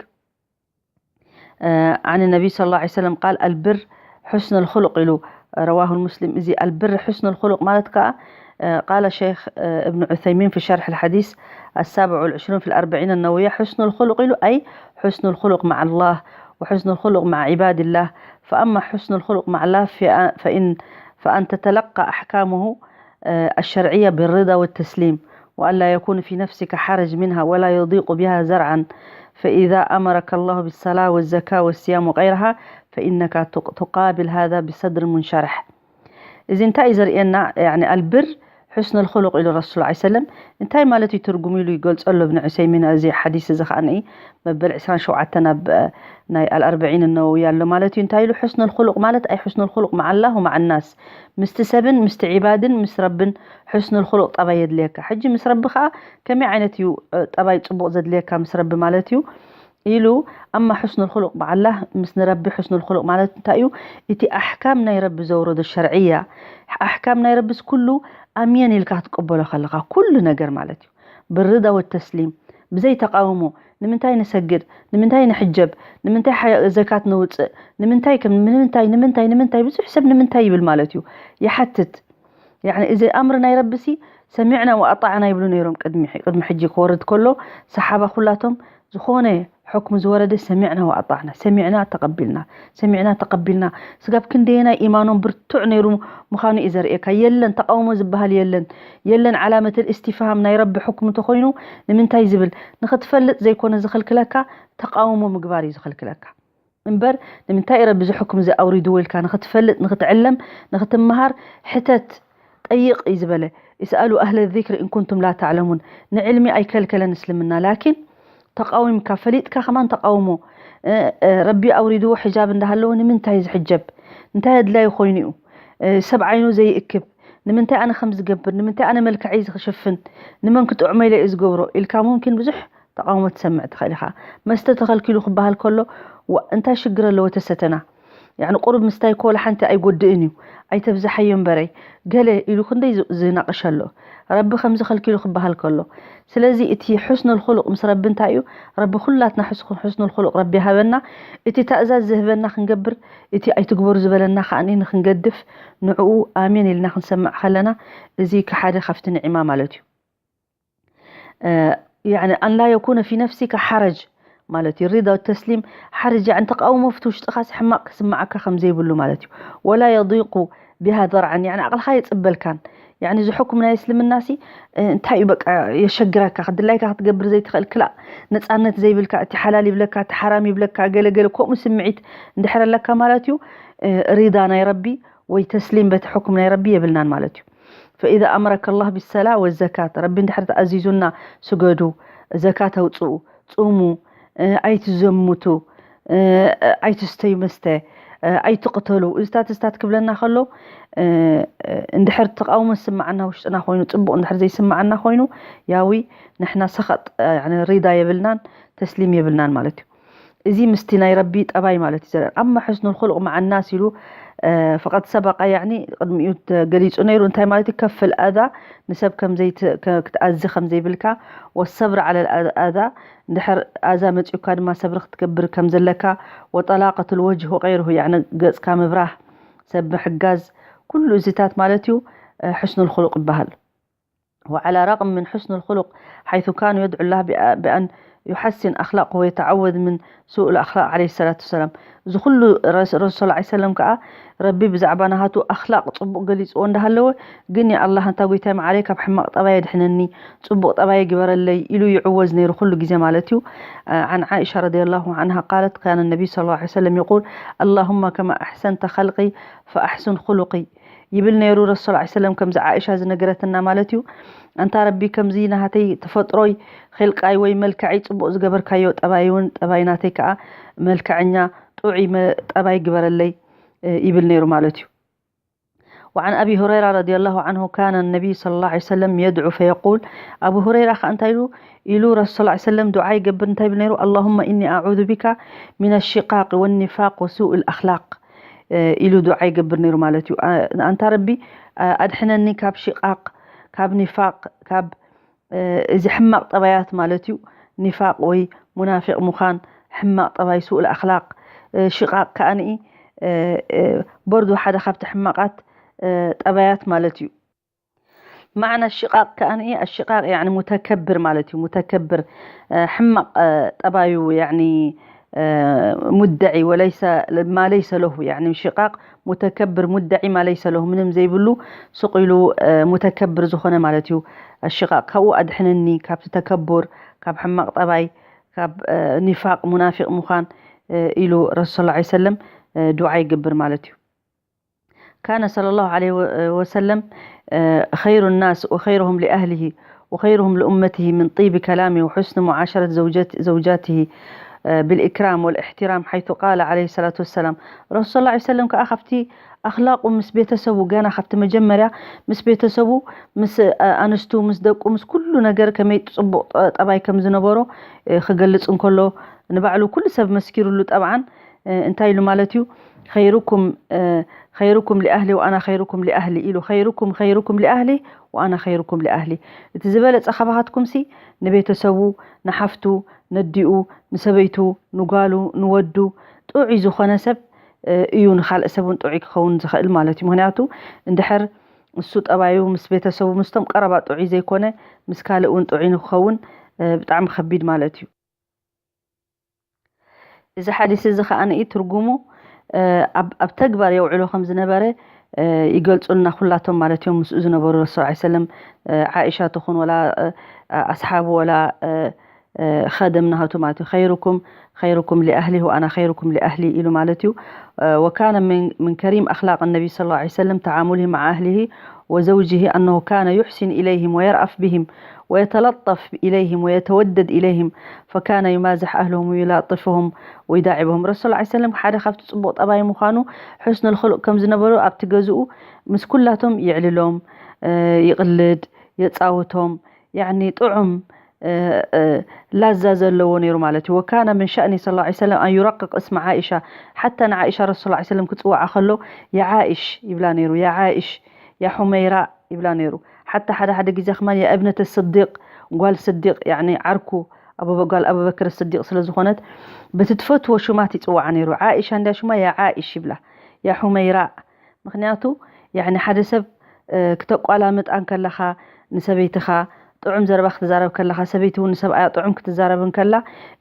ዓን ነቢይ ስለ ላ ሰለም ቃል ኣልብር ሑስን ልክሉቅ ኢሉ رواه مسلم. እዚ البر حسن الخلق ማለት ከዓ قال الشيخ ابن عثيمين في شرح الحديث السابع والعشرون في الأربعين النووية حسن الخلق ኢሉ أي حسن الخلق مع الله وحسن الخلق مع عباد الله. فأما حسن الخلق مع الله فإن فأن تتلقى أحكامه الشرعية بالرضا والتسليم، وألا يكون في نفسك حرج منها ولا يضيق بها ذرعا، فإذا أمرك الله بالصلاة والزكاة والصيام وغيرها فإنك تقابل هذا بصدر منشرح. እዚ እንታይ እዩ ዘርእየና? يعني البر حسن الخلق ኢሉ ረሱል ላ ሰለም እንታይ ማለት እዩ ትርጉም ኢሉ ይገልጸሉ እብን ዑሰይሚን። እዚ ሓዲስ እዚ ከዓ መበል ዕስራን ሸውዓተን ኣብ ናይ ኣልኣርበዒን ነወዊ ኣሎ ማለት እዩ። እንታይ ኢሉ? حسن الخلق ማለት أي حسن الخلق مع الله ومع الناس ምስቲ ሰብን ምስቲ ዒባድን ምስ ረብን حسن الخلق ጠባይ የድልየካ። ሕጂ ምስ ረቢ ከዓ ከመይ ዓይነት እዩ ጠባይ ፅቡቕ ዘድልየካ ምስ ረቢ ማለት እዩ ኢሉ أما حسن الخلق مع الله ምስ ንረቢ حسن الخلق ማለት እንታይ እዩ? እቲ ኣሕካም ናይ ረቢ ዘውረዶ ሸርዕያ ኣሕካም ናይ ረቢስ ኩሉ ኣምየን ኢልካ ክትቀበሎ ከለካ ኩሉ ነገር ማለት እዩ بالرضا والتسليم ብዘይ ተቃውሞ ንምንታይ ንሰግድ ንምንታይ ንሕጀብ ንምንታይ ዘካት ነውፅእ ንምንታይ ከም ንምንታይ ንምንታይ ንምንታይ ብዙሕ ሰብ ንምንታይ ይብል ማለት እዩ ይሓትት يعني እዚ ኣምር ናይ ረቢሲ ሰሚዕና ወኣጣዕና ይብሉ ነይሮም ቅድሚ ሕጂ ክወርድ ከሎ ሰሓባ ኩላቶም ዝኾነ ሕክም ዝወረደ ሰሚዕና ወኣጣዕና ሰሚዕና ተቐቢልና ሰሚዕና ተቐቢልና ስጋብ ክንደየናይ ኢማኖም ብርቱዕ ነይሩ ምዃኑ እዩ ዘርእየካ የለን ተቃውሞ ዝበሃል የለን የለን ዓላመት እስትፍሃም ናይ ረቢ ሕክም እንተኮይኑ ንምንታይ ዝብል ንክትፈልጥ ዘይኮነ ዝኽልክለካ ተቃውሞ ምግባር እዩ ዝኽልክለካ እምበር ንምንታይ ረቢ ዝሕኩም እዚ ኣውሪድዎ ኢልካ ንክትፈልጥ ንክትዕለም ንክትመሃር ሕተት ጠይቕ እዩ ዝበለ እስኣሉ ኣህለ ዚክሪ እንኩንቱም ላ ተዕለሙን ንዕልሚ ኣይከልከለን እስልምና ላኪን ተቃዊምካ ፈሊጥካ ከማን ተቃውሞ ረቢ ኣውሪድዎ ሕጃብ እንዳሃለዎ ንምንታይ ዝሕጀብ እንታይ ኣድላዩ ኮይኑ እዩ ሰብ ዓይኑ ዘይእክብ ንምንታይ ኣነ ከም ዝገብር ንምንታይ ኣነ መልክዐይ ዝሽፍን ንመን ክጥዕሞ ኢለ እዩ ዝገብሮ ኢልካ ሙምኪን ብዙሕ ተቃውሞ ትሰምዕ ትኽእል ኢኻ መስተ ተኸልኪሉ ክበሃል ከሎ እንታይ ሽግር ኣለዎ ተሰተና ያዕኒ ቁሩብ ምስታይ ኮላ ሓንቲ ኣይጎድእን እዩ ኣይተብዝሓዮ እምበረይ ገለ ኢሉ ክንደይ ዝናቕሽ ኣሎ ረቢ ከምዚ ከልኪሉ ክበሃል ከሎ ስለዚ እቲ ሕስኑል ኹሉቕ ምስ ረቢ እንታይ እዩ ረቢ ኩላትና ሕስኑል ኹሉቕ ረቢ ይሃበና እቲ ታእዛዝ ዝህበና ክንገብር እቲ ኣይትግበሩ ዝበለና ከዓ ንክንገድፍ ንዕኡ ኣሜን ኢልና ክንሰምዕ ከለና እዚ ከሓደ ካብቲ ንዒማ ማለት እዩ يعني أن لا يكون في نفسك حرج ማለት እዩ ሪዳ ተስሊም ሓርጅ يعني ተቃውሞ ፍቲ ውሽጥኻሲ ሕማቕ ክስምዓካ ከም ዘይብሉ ማለት እዩ ولا يضيق بها ذرعا يعني ዓቕልኻ የፅበልካን يعني እዚ ሕኩም ናይ እስልምናሲ እንታይ እዩ በቃ የሸግረካ ክድላይካ ክትገብር ዘይትኽእል ክላእ ነፃነት ዘይብልካ እቲ ሓላል ይብለካ እቲ ሓራም ይብለካ ገለገለ ከምኡ ስምዒት እንድሕር ኣለካ ማለት እዩ ሪዳ ናይ ረቢ ወይ ተስሊም በቲ ሕኩም ናይ ረቢ የብልናን ማለት እዩ فإذا أمرك الله بالصلاة والزكاة ረቢ እንድሕር ተኣዚዙና ስገዱ ዘካት ኣውፅኡ ፅሙ ኣይትዘሙቱ ኣይትስተዩ መስተ ኣይትቕተሉ እዚታት እዚታት ክብለና ከሎ እንድሕር ተቃውሞ ዝስምዓና ውሽጥና ኮይኑ ፅቡቕ እንድሕር ዘይስምዓና ኮይኑ ያዊ ንሕና ሰኸጥ ሪዳ የብልናን ተስሊም የብልናን ማለት እዩ እዚ ምስቲ ናይ ረቢ ጠባይ ማለት እዩ ዘለን ኣማ ሕስኑል ኹሉቕ መዓ ናስ ኢሉ ፈቐድ ሰበቐ ያዕኒ ቅድሚኡ ተገሊፁ ነይሩ እንታይ ማለት እዩ ከፍል ኣዛ ንሰብ ከምዘይክትኣዚ ከምዘይብልካ ወሰብር ዓለ ኣዛ እንድሕር ኣዛ መፂኡካ ድማ ሰብሪ ክትገብር ከም ዘለካ ወጠላቀት ልወጅህ ወቀይርሁ ያዕኒ ገፅካ ምብራህ ሰብ ምሕጋዝ ኩሉ እዚታት ማለት እዩ ሕስኑል ኹሉቕ ይበሃል وعلى رغم من حسن الخلق حيث كان يدعو الله بأن يحسن أخلاقه ويتعوذ من سوء الأخلاق عليه الصلاة والسلام እዚ ኩሉ ረሱል ላ ሰለም ከዓ ረቢ ብዛዕባ ናሃቱ ኣክላቅ ፅቡቅ ገሊፅዎ እንዳሃለወ ግን የኣላህ እንታ ጎይታይ መዓረይ ካብ ሕማቅ ጠባይ ኣድሕነኒ ፅቡቅ ጠባይ ግበረለይ ኢሉ ይዕወዝ ነይሩ ኩሉ ግዜ ማለት እዩ عن عائشة رضي الله عنها قالت كان النبي صلى الله عليه وسلم يقول اللهم كما أحسنت خلقي فأحسن خلقي ይብል ነይሩ ረሱል ላ ሰለም ከምዚ ዓእሻ ዝነገረትና ማለት እዩ ኣንታ ረቢ ከምዚ ናሃተይ ተፈጥሮይ ኺልቃይ ወይ መልክዐይ ፅቡቕ ዝገበርካዮ ጠባይ እውን ጠባይ ናተይ ከዓ መልክዐኛ ጥዑይ ጠባይ ግበረለይ ይብል ነይሩ ማለት እዩ وعن أبي هريرة رضي الله عنه كان النبي صلى الله عليه وسلم يدعو فيقول أبو هريرة خأنتايلو إلو رسول صلى الله عليه وسلم دعاء يقبر انتاي بنيرو اللهم إني أعوذ بك من الشقاق والنفاق وسوء الأخلاق ኢሉ ዱዓ ይገብር ነይሩ ማለት እዩ። ኣንታ ረቢ ኣድሕነኒ ካብ ሽቃቅ፣ ካብ ኒፋቅ፣ ካብ እዚ ሕማቅ ጠባያት ማለት እዩ። ኒፋቅ ወይ ሙናፊቅ ምዃን፣ ሕማቅ ጠባይ፣ ሱኡል ኣኽላቅ፣ ሽቃቅ ከኣኒ እ፣ እ፣ በርዱ ሓደ ካብቲ ሕማቓት፣ እ፣ ጠባያት ማለት እዩ። ማዕና ሽቓቕ ከኣ ኣሽቓቕ፣ ያዕኒ ሙተከብር ማለት እዩ። ሙተከብር፣ እ፣ ሕማቕ፣ እ፣ ጠባዩ፣ ያዕኒ፣ እ፣ ሙደዒ ወለይሰ ማ ለይሰ ለሁ፣ ያዕኒ ሽቓቕ ሙተከብር ሙደዒ ማ ለይሰ ለሁ፣ ምንም ዘይብሉ ሱቕ ኢሉ፣ እ፣ ሙተከብር ዝኾነ ማለት እዩ። ኣሽቓቕ ካብኡ ኣድሕነኒ፣ ካብቲ ተከቡር፣ ካብ ሕማቕ ጠባይ፣ ካብ፣ እ፣ ኒፋቕ፣ ሙናፊቕ ምዃን፣ እ፣ ኢሉ ረሱል ሰለላሁ ዐለይሂ ወሰለም፣ እ፣ ዱዓ ይገብር ማለት እዩ። كان صلى الله عليه وسلم خير الناس وخيرهم لأهله وخيرهم لأمته من طيب كلامه وحسن معاشرة زوجت- زوجاته بالإكرام والاحترام، حيث قال عليه الصلاة والسلام، ረሱል ሰለላሁ ዐለይሂ ወሰለም ከኣ ካብቲ ኣኽላቁ ምስ ቤተሰቡ፣ ገና ካብቲ መጀመርያ ምስ ቤተሰቡ፣ ምስ፣ እ፣ ኣንስቱ፣ ምስ ደቁ፣ ምስ ኩሉ ነገር ከመይ ጽቡቕ ጠ- ጠባይ ከም ዝነበሮ፣ እ፣ ክገልጽ እንከሎ፣ ንባዕሉ ኩሉ ሰብ መስኪሩሉ። ጠብዓን፣ እ፣ እንታይ ኢሉ ማለት እዩ? خيركم، እ፣ خيركم لأهلي وأنا خيركم لأهلي ኢሉ። خيركم خيركم لأهلي وأنا خيركم لأهلي። እቲ ዝበለጸ ካባኻትኩምሲ ንቤተሰቡ፣ ንሓፍቱ፣ ነዲኡ፣ ንሰበይቱ፣ ንጓሉ፣ ንወዱ፣ ጥዑይ ዝኾነ ሰብ፣ እ፣ እዩ ንኻልእ ሰብ እውን ጥዑይ ክኸውን ዝኽእል ማለት እዩ። ምኽንያቱ እንድሕር እሱ ጠባዩ ምስ ቤተሰቡ፣ ምስቶም ቀረባ ጥዑይ ዘይኮነ፣ ምስ ካልእ እውን ጥዑይ ንክኸውን፣ እ፣ ብጣዕሚ ከቢድ ማለት እዩ። እዚ ሓዲስ እዚ ከኣ ንኢ ትርጉሙ፣ እ፣ ኣብ፣ ኣብ ተግባር የውዕሎ ከም ዝነበረ፣ እ፣ ይገልጹልና ኩላቶም ማለት እዮም። ምስኡ ዝነበሩ ረሱል ሰለላሁ ዐለይሂ ወሰለም፣ እ፣ ዓኢሻ ትኹን ወላ፣ እ፣ ኣስሓቡ ወላ፣ እ፣ እ፣ ኸደም ናሃቱ ማለት እዩ። خيركم خيركم لأهله وأنا خيركم لأهلي ኢሉ ማለት እዩ። እ፣ وكان من من كريم أخلاق النبي صلى الله عليه وسلم تعامله مع أهله وزوجه أنه كان يحسن إليهم ويرأف بهم ويتلطف إليهم ويتودد إليهم، فكان يمازح أهلهم ويلاطفهم ويداعبهم። ረሱል ሰለላሁ ዐለይሂ ወሰለም ሓደ ካብቲ ጽቡቕ ጠባይ ምዃኑ፣ حسن الخلق ከም ዝነበሩ፣ ኣብቲ ገዝኡ ምስ ኩላቶም የዕልሎም፣ እ፣ ይቕልድ፣ የጻውቶም፣ ያዕኒ ጥዑም፣ እ፣ እ፣ ላዛ ዘለዎ ነይሩ ማለት እዩ። وكان من شأنه صلى الله عليه وسلم أن يرقق اسم عائشة، ሓታ ንዓኢሻ ረሱል ሰለላሁ ዐለይሂ ወሰለም ክጽውዓ ከሎ፣ "ያ ዓኢሽ" ይብላ ነይሩ። "ያ ዓኢሽ፣ ያ ሑመይራ" ይብላ ነይሩ። ሓታ ሓደ ሓደ ግዜ ከማን "ያ እብነተ ስዲቅ"፣ ጓል ስዲቅ፣ ያዕኒ ዓርኩ ኣቡበ-፣ ጓል ኣቡበክር ስዲቅ ስለ ዝኾነት፣ በቲ ትፈትዎ ሹማት ይጽውዓ ነይሩ። ዓኢሻ እንድያ ሹማ፣ "ያ ዓኢሽ" ይብላ። "ያ ሑመይራ"፣ ምኽንያቱ፣ ያዕኒ ሓደ ሰብ፣ እ፣ ክተቋላምጣ እንከለኻ ንሰበይትኻ፣ ጥዑም ዘረባ ክትዛረብ ከለኻ፣ ሰበይቲ እውን ንሰብኣያ ጥዑም ክትዛረብ እንከላ፣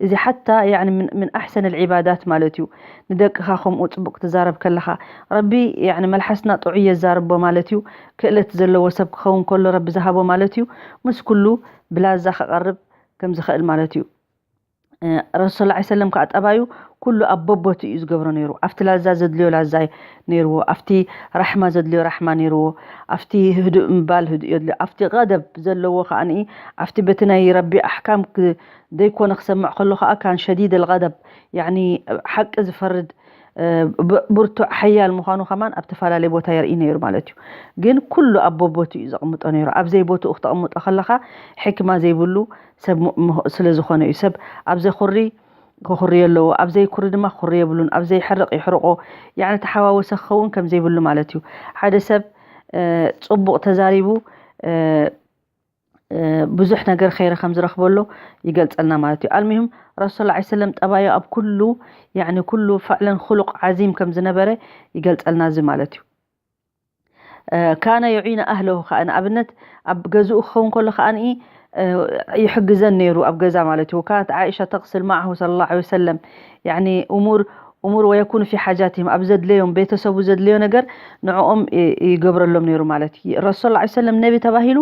እዚ ሓታ፣ ያዕኒ ምን፣ ምን ኣሕሰን ልዒባዳት ማለት እዩ። ንደቅኻ ከምኡ ጽቡቕ ክትዛረብ ከለኻ፣ ረቢ፣ ያዕኒ መልሓስና ጥዑይ የዛርቦ ማለት እዩ። ክእለት ዘለዎ ሰብ ክኸውን ከሎ ረቢ ዝሃቦ ማለት እዩ። ምስ ኩሉ ብላዛ ክቐርብ ከም ዝኽእል ማለት እዩ። እ፣ ረሱል ሰለላሁ ዐለይሂ ወሰለም ከኣ ጠባዩ ኩሉ ኣብ በቦቱ እዩ ዝገብሮ ነይሩ። ኣብቲ ላዛ ዘድልዮ ላዛ ነይርዎ፣ ኣብቲ ራሕማ ዘድልዮ ራሕማ ነይርዎ፣ ኣብቲ ህዱእ ምባል ህዱእ የድልዮ፣ ኣብቲ ገደብ ዘለዎ ከኣ ንኢ፣ ኣብቲ በቲ ናይ ረቢ ኣሕካም ክ-፣ ዘይኮነ ክሰምዕ ከሎ ከኣ ካን ሸዲድ ኣልገደብ፣ ያዕኒ ሓቂ ዝፈርድ፣ እ፣ ብ-፣ ብርቱዕ ሓያል ምዃኑ ከማን ኣብ ተፈላለየ ቦታ የርኢ ነይሩ ማለት እዩ። ግን ኩሉ ኣብ በቦቱ እዩ ዘቕምጦ ነይሩ። ኣብ ዘይቦትኡ ክተቕምጦ ከለኻ ሕክማ ዘይብሉ ሰብ ም-፣ ም-፣ ስለ ዝኾነ እዩ። ሰብ ኣብ ዘኹሪ ክኹሪ ኣለዎ፣ ኣብ ዘይኩሪ ድማ ክኹሪ የብሉን፣ ኣብ ዘይሕርቕ ይሕርቆ። ያዕኒ ተሓዋወሰ ክኸውን ከም ዘይብሉ ማለት እዩ። ሓደ ሰብ፣ እ፣ ጽቡቕ ተዛሪቡ፣ እ፣ እ፣ ብዙሕ ነገር ኸይሪ ከም ዝረኽበሉ ይገልጸልና ማለት እዩ። ኣልሙሂም ረሱል ሰለላሁ ዐለይሂ ወሰለም ጠባዩ ኣብ ኩሉ፣ ያዕኒ ኩሉ ፈዕለን ኹሉቕ ዓዚም ከም ዝነበረ ይገልጸልና እዚ ማለት እዩ። እ፣ ካነ ዩዒነ ኣህለሁ ከኣ ንኣብነት ኣብ ገዝኡ ክኸውን ከሎ ከኣ ንኢ፣ እ፣ ይሕግዘን ነይሩ ኣብ ገዛ ማለት እዩ። ወካነት ዓኢሻ ተቕስል ማዓሁ ሰለላሁ ዐለይሂ ወሰለም፣ ያዕኒ እሙር፣ እሙር ወየኩኑ ፊ ሓጃትህም፣ ኣብ ዘድለዮም፣ ቤተሰቡ ዘድለዮ ነገር ንዕኦም ይ-፣ ይገብረሎም ነይሩ ማለት እዩ። ረሱል ሰለላሁ ዐለይሂ ወሰለም ነቢ ተባሂሉ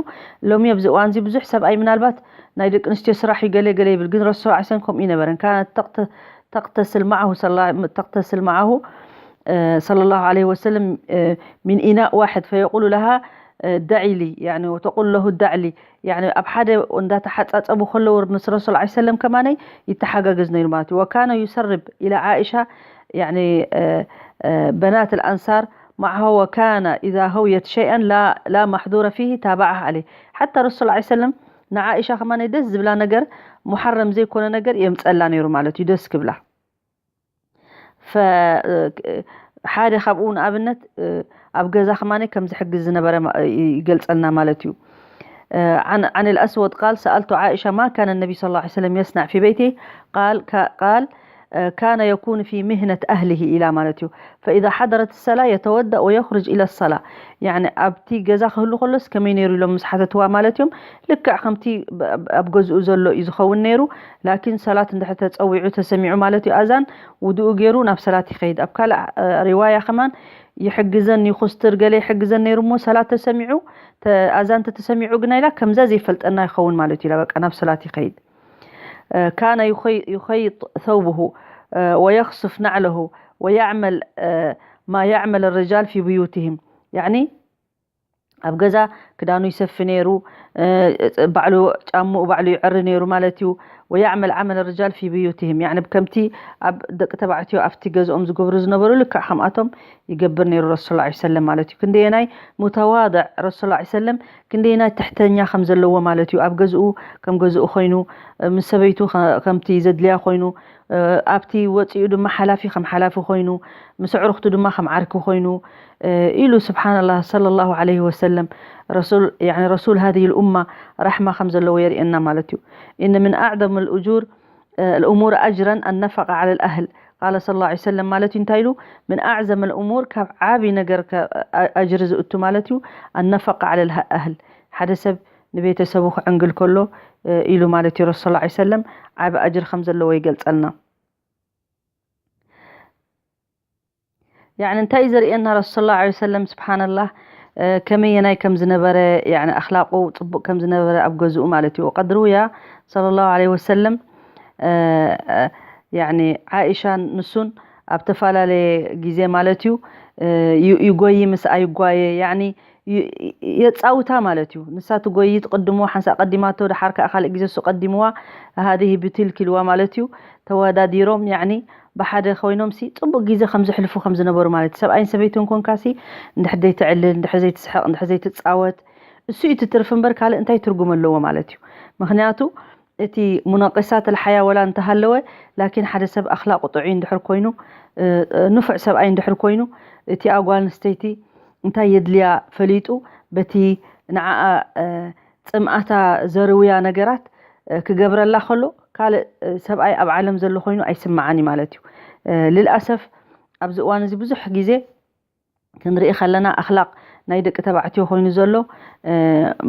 ሎሚ ኣብዚ እዋን እዚ ብዙሕ ሰብኣይ ምናልባት ናይ ደቂ ኣንስትዮ ስራሕ እዩ ገለ ገለ ይብል፣ ግን ረሱል ሰለላሁ ዐለይሂ ወሰለም ከምኡ ይነበረን። ካነት ተቕተ-፣ ተቕተስል ማዓሁ ሰለላ-፣ ተቕተስል ማዓሁ፣ እ፣ ሰለላሁ ዐለይሂ ወሰለም፣ እ፣ ሚን ኢናእ ዋሕድ ፈየቁሉ ለሃ፣ እ፣ ደዒ ሊ፣ ያዕኒ ወተቁሉ ለሁ ደዕ ሊ፣ ያዕኒ ኣብ ሓደ እንዳተሓጻጸቡ ከለዉ ምስ ረሱል ዐለይሂ ሰለም ከማነይ ይተሓጋገዝ ነይሩ ማለት እዩ። ወካነ ዩሰርብ ኢላ ዓኢሻ፣ ያዕኒ፣ እ፣ እ፣ በናት ኣልኣንሳር ማዕሃ ወካነ ኢዛ ሀውየት ሸይአን ላ፣ ላ ማሕዙረ ፊሂ ታባዓሃ ዐለይህ። ሓታ ረሱል ዐለይሂ ሰለም ንዓኢሻ ከማነይ ደስ ዝብላ ነገር፣ ሙሓረም ዘይኮነ ነገር የምጸላ ነይሩ ማለት እዩ፣ ደስ ክብላ። ፈ-፣ ሓደ ካብኡ ንኣብነት ኣብ ገዛ ከማኒ ከም ዝሕግዝ ዝነበረ ማ-፣ ይገልጸልና ማለት እዩ። عن، عن الأسود قال: سألت عائشة ما كان النبي صلى الله عليه وسلم يصنع في بيته؟ قال، ك-، قال: ካነ የኩኑ ፊ ምህነት ኣህሊሂ ኢላ ማለት እዩ። ፈኢዛ ሓደረት ሰላ የተወዳእ ወየኽርጅ ኢለ ሰላ። ያኒ ኣብቲ ገዛ ክህሉ ከሎስ ከመይ ነይሩ ኢሎም ምስ ሓተትዋ ማለት እዮም። ልክዕ ከምቲ ኣብ ገዝኡ ዘሎ እዩ ዝኸውን ነይሩ። ላኪን ሰላት እንድሕር ተፀዊዑ ተሰሚዑ ማለት እዩ ኣዛን ውድኡ ገይሩ ናብ ሰላት ይኸይድ። ኣብ ካልእ ሪዋያ ከማን ይሕግዘን ይኹስትር ገለ ይሕግዘን ነይሩ እሞ ሰላት ተሰሚዑ ኣዛን ተተሰሚዑ ግና ኢላ ከምዛ ዘይፈልጠና ይኸውን ማለት እዩ ኢላ በቃ ናብ ሰላት ይኸይድ። ካነ ዩኸይጥ ሰውብሁ ወየኽስፍ ናዕለሁ ወያዕመል ማ ያዕመል ርጃል ፊ ብዩትህም። ያኒ ኣብ ገዛ ክዳኑ ይሰፊ ነይሩ፣ ባዕሉ ጫምኡ ባዕሉ ይዕሪ ነይሩ ማለት እዩ። ወያዕመል ዓመል ርጃል ፊ ብዩትህም፣ ያኒ ከምቲ ኣብ ደቂ ተባዕትዮ ኣብቲ ገዝኦም ዝገብሩ ዝነበሩ ልክዕ ከምኣቶም ይገብር ነይሩ ረሱል ሰለላሁ ዐለይሂ ወሰለም ማለት እዩ። ክንደየናይ ሙተዋድዕ ረሱል ሰለላሁ ዐለይሂ ወሰለም፣ ክንደየናይ ትሕተኛ ከም ዘለዎ ማለት እዩ። ኣብ ገዝኡ ከም ገዝኡ ኮይኑ፣ ምስ ሰበይቱ ከምቲ ዘድልያ ኮይኑ፣ ኣብቲ ወፂኡ ድማ ሓላፊ ከም ሓላፊ ኮይኑ፣ ምስ ኣዕሩኽቱ ድማ ከም ዓርኪ ኮይኑ ኢሉ። ስብሓንላህ ሰለላሁ ዐለይሂ ወሰለም ረሱል፣ ያኒ ረሱል ሃዚህ ልኡማ ራሕማ ከም ዘለዎ የርእየና ማለት እዩ። እነ ምን ኣዕዘም ልእጁር ልእሙር ኣጅረን ኣነፈቃ ዓለ ልኣህል ቃለ ሰለላሁ ዐለይሂ ወሰለም ማለት እዩ። እንታይ ኢሉ? ምን ኣዕዘም ልእሙር፣ ካብ ዓብይ ነገር ኣጅሪ ዝእቱ ማለት እዩ። ኣነፈቃ ዓለ ልኣህል፣ ሓደ ሰብ ንቤተሰቡ ክዕንግል ከሎ ኢሉ ማለት እዩ። ረሱል ሰለላሁ ዐለይሂ ወሰለም ዓቢ ኣጅሪ ከም ዘለዎ ይገልጸልና። ያኒ እንታይ እዩ ዘርእየና ረሱል ሰለላሁ ዐለይሂ ወሰለም? ስብሓንላህ ከመየናይ ከም ዝነበረ፣ ያኒ ኣኽላቁ ጽቡቅ ከም ዝነበረ ኣብ ገዝኡ ማለት እዩ። ወቀድ ሩያ ሰለላሁ ዐለይሂ ወሰለም፣ ያኒ ዓኢሻን ንሱን ኣብ ተፈላለየ ግዜ ማለት እዩ፣ ዩ- ይጎይ ምስ ኣይጓየ፣ ያኒ ዩ- የጻውታ ማለት እዩ። ንሳ ትጎይ ትቅድሞ ሓንሳ ቀዲማቶ፣ ደሓር ከኣ ካልእ ግዜ እሱ ቀዲምዋ፣ ሃዚህ ብትልክ ኢልዋ ማለት እዩ። ተወዳዲሮም ያኒ ብሓደ ኮይኖም ሲ ጽቡቅ ግዜ ከም ዝሕልፉ ከም ዝነበሩ ማለት እዩ። ሰብኣይን ሰበይትን ኮንካ ሲ እንድሕር ዘይትዕልል፣ እንድሕር ዘይትስሕቅ፣ እንድሕር ዘይትጻወት እሱ እዩ ትትርፍ እምበር ካልእ እንታይ ትርጉም ኣለዎ ማለት እዩ። ምክንያቱ እቲ ሙነቂሳት ልሓያ ወላ እንተሃለወ ላኪን ሓደ ሰብ ኣኽላቁ ጥዑይ እንድሕር ኮይኑ፣ ንፉዕ ሰብኣይ እንድሕር ኮይኑ፣ እቲ ኣጓል ኣንስተይቲ እንታይ የድልያ ፈሊጡ በቲ ንዓኣ ጽምኣታ ዘርውያ ነገራት ክገብረላ ከሎ ካልእ ሰብኣይ ኣብ ዓለም ዘሎ ኮይኑ ኣይስምዓን እዩ ማለት እዩ። ልልኣሰፍ ኣብዚ እዋን እዚ ብዙሕ ግዜ ክንርኢ ከለና ኣኽላቅ ናይ ደቂ ተባዕትዮ ኮይኑ ዘሎ፣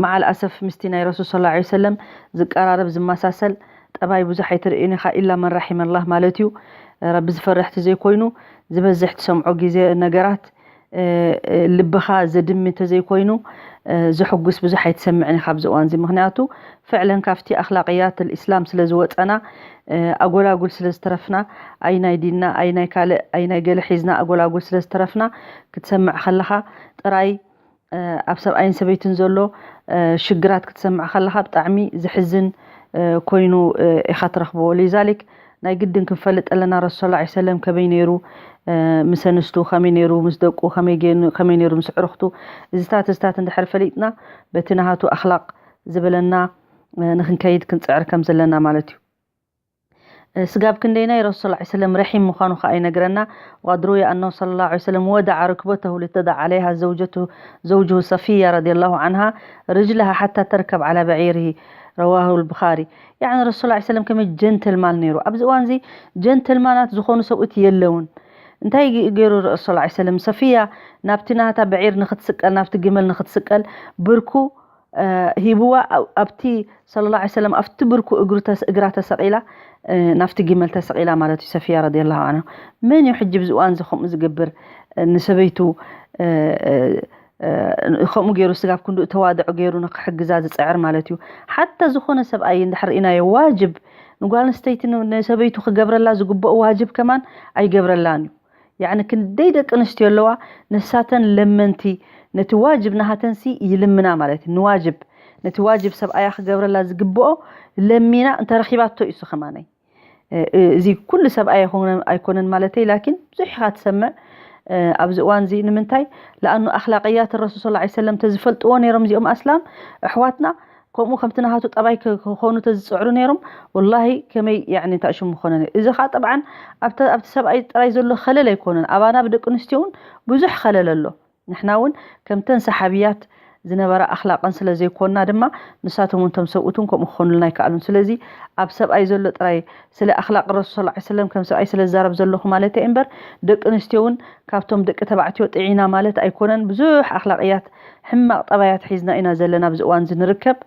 መዓል ኣሰፍ ምስቲ ናይ ረሱል ሰለላሁ ዐለይሂ ወሰለም ዝቀራረብ ዝመሳሰል ጠባይ ብዙሕ ኣይትርእን ኢኻ፣ ኢላ መን ረሒመላህ ማለት እዩ። ረቢ ዝፈርሕ ተዘይኮይኑ ዝበዝሕ ትሰምዖ ግዜ ነገራት ልብኻ ዘድሚ ተዘይኮይኑ ዝሕጉስ ብዙሕ ኣይትሰምዕን ኢኻ ኣብዚ እዋን እዚ። ምክንያቱ ፍዕለን ካብቲ ኣኽላቅያት ልእስላም ስለ ዝወፀና፣ ኣጎላጉል ስለ ዝተረፍና፣ ኣይ ናይ ዲንና ኣይ ናይ ካልእ ኣይ ናይ ገለ ሒዝና ኣጎላጉል ስለ ዝተረፍና ክትሰምዕ ከለኻ ጥራይ ኣብ ሰብኣይን ሰበይትን ዘሎ ሽግራት ክትሰምዕ ከለኻ ብጣዕሚ ዝሕዝን ኮይኑ ኢኻ ትረኽቦ። ሊዛሊክ ናይ ግድን ክንፈልጥ ኣለና ረሱል ሰለላሁ ዐለይሂ ወሰለም ከመይ ነይሩ ምስ ኣንስቱ፣ ከመይ ነይሩ ምስ ደቁ፣ ከመይ ገይኑ- ከመይ ነይሩ ምስ ኣዕሩኽቱ። እዚታት እዚታት እንድሕር ፈሊጥና በቲ ናሃቱ ኣኽላቅ ዝበለና ንክንከይድ ክንፅዕር ከም ዘለና ማለት እዩ። ስጋብ ክንደይናይ ረሱል ሰለላሁ ዐለይሂ ወሰለም ረሒም ምዃኑ ከኣ ይነግረና። وقد روي أنه صلى الله عليه وسلم وضع ركبته لتضع عليها زوجته زوجه صفية رضي الله عنها رجلها حتى تركب على بعيره رواه البخاري። ያኒ ረሱል ሰለላሁ ዐለይሂ ወሰለም ከመይ ጀንተልማን ነይሩ። ኣብዚ እዋን እዚ ጀንተልማናት ዝኾኑ ሰብኡት የለውን። እንታይ ገይሩ ረሱል ሰለላሁ ዐለይሂ ወሰለም? ሰፊያ ናብቲ ናታ ብዒር ንክትስቀል፣ ናብቲ ግመል ንክትስቀል ብርኩ ሂብዋ ኣብቲ ሰለላሁ ዐለይሂ ወሰለም ኣብቲ ብርኩ እግሩ ተስ- እግራ ተሰቂላ ናብቲ ግመል ተሰቂላ ማለት እዩ። ሰፊያ ረዲየላሁ ዐንሃ። መን እዩ ሕጂ ብዚ እዋን እዚ ከምኡ ዝገብር? ንሰበይቱ ከምኡ ገይሩ ስጋብ ክንድኡ ተዋድዑ ገይሩ ንክሕግዛ ዝፅዕር ማለት እዩ። ሓታ ዝኾነ ሰብኣይ እንድሕር ርኢናዮ ዋጅብ ንጓል ኣንስተይቲ ን- ንሰበይቱ ክገብረላ ዝግብኦ ዋጅብ ከማን ኣይገብረላን እዩ። ያዕኒ ክንደይ ደቂ ኣንስትዮ ኣለዋ ነሳተን ለመንቲ ነቲ ዋጅብ ናሃተንሲ ይልምና ማለት እዩ። ንዋጅብ ነቲ ዋጅብ ሰብኣያ ክገብረላ ዝግብኦ ለሚና እንተረኺባቶ እዩ እሱ ከማነይ። እዚ ኩሉ ሰብ ኣይኮነን ኣይኮነን ማለተይ ላኪን ብዙሕ ኢኻ ትሰምዕ ኣብዚ እዋን እዚ ንምንታይ ለኣኑ ኣኽላቅያት ረሱል ስለ ሰለም ተዝፈልጥዎ ነይሮም እዚኦም ኣስላም ኣሕዋትና ከምኡ ከምቲ ናሃቱ ጠባይ ክኾኑ ተዝፅዕሩ ነይሮም ወላሂ ከመይ ያዕኒ እንታይ ሽሙ ምኾነ ነይሩ እዚ ከዓ ጠብዓን ኣብቲ ሰብኣይ ጥራይ ዘሎ ኸለል ኣይኮነን ኣባና ብደቂ ኣንስትዮ እውን ብዙሕ ኸለል ኣሎ ንሕና እውን ከምተን ሰሓብያት ዝነበረ ኣኽላቕን ስለ ዘይኮና ድማ፣ ንሳቶም እውን እቶም ሰብኡትን ከምኡ ክኾኑልና ኣይከኣሉን። ስለዚ ኣብ ሰብኣይ ዘሎ ጥራይ፣ ስለ ኣኽላቕ ረሱል ሰለላሁ ዐለይሂ ወሰለም ከም ሰብኣይ ስለ ዝዛረብ ዘለኹ ማለት እየ እምበር፣ ደቂ ኣንስትዮ እውን ካብቶም ደቂ ተባዕትዮ ጥዒና ማለት ኣይኮነን። ብዙሕ ኣኽላቕያት፣ ሕማቕ ጠባያት ሒዝና ኢና ዘለና ኣብዚ እዋን እዚ ንርከብ።